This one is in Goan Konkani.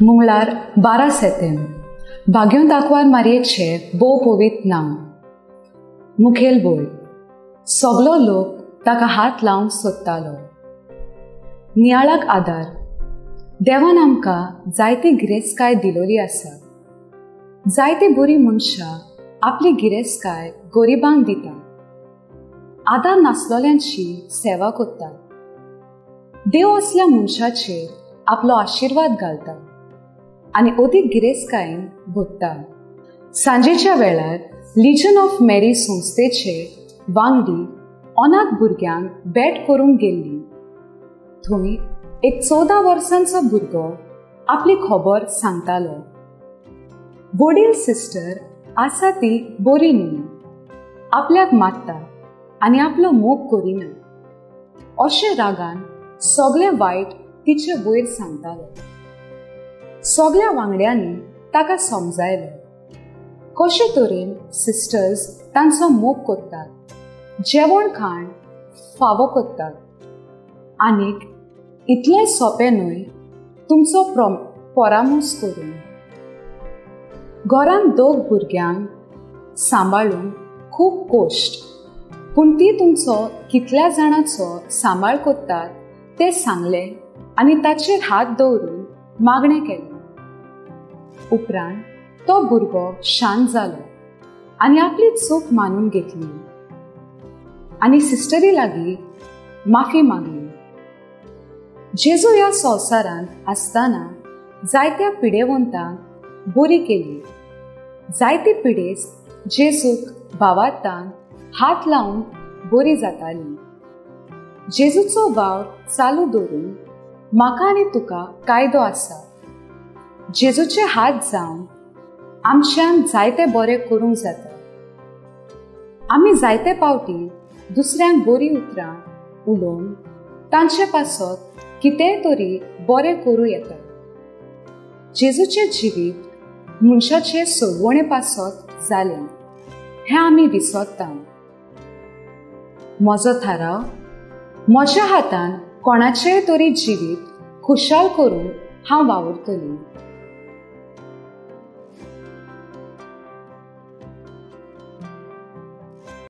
मंगळार 12 सेतेम भाग्योंत आंकवार मारयेचें भोव पवित्र नांव. मुखेल बोल सगलो लोक ताका हात लावंक सोदतालो. नियाळाक आदार. देवान आमकां जायती गिरेस्तकाय दिलोली आसा. जायती बरी मनशां आपली गिरेस्तकाय गरिबांक दिता, आदार नासलोल्यांची सेवा करता. देव असल्या मनशाचेर आपलो आशिर्वाद घालता आनी अदीक गिरेस्तकायेन भरता. सांजेच्या वेळार लिजन ऑफ मेरी संस्थेचे वांगडी अनाथ भुरग्यांक भेट करूंक गेल्ली. थंय एक 14 वर्सांचो भुरगो आपली खबर सांगतालो. वडील सिस्टर आसा ती बरी न्हय, आपल्याक मारता आनी आपलो मोग करिना अशें रागान सगळें वायट तिचे वयर सांगतालो. सगळ्या वांगड्यांनी ताका समजायलो कशे तरेन सिस्टर्स तांचो मोग करतात, जेवण खाण फावो करतात. आनीक इतलें सोंपें न्हय तुमचो परामर्श करून. घरांत 2 भुरग्यांक सांबाळूंक खूब कश्ट, पूण ती तुमचो कितल्या जाणांचो सांबाळ करतात तें सांगलें आनी ताचेर हात दवरून मागणें केलें. उपरांत तो भुरगो शांत जालो आनी आपली चूक मानून घेतली आनी सिस्टरी लागीं माफी मागली. जेजू ह्या संवसारांत आसतना जायत्या पिडेवंतांक बरी केली. जायती पिडेस्त जेजूक भावार्थान हात लावन बरी जाताली. जेजूचो वावर चालू दवरून म्हाका आनी तुका कायदो आसा. जेजूचे हात जावन आमच्यान जायते बरें करूंक जाता. आमी जायते पावटी दुसऱ्यांक बरी उतरां उलोवन तांचे पासत कितेंय तरी बरें करूं येता. जेजूचें जिवीत मनशाचे सोडवणे पासत जालें हें आमी विसरता. म्हजो थाराव, म्हज्या हातान कोणाचेंय तरी जिवीत खुशाल करून हांव वावुरतली.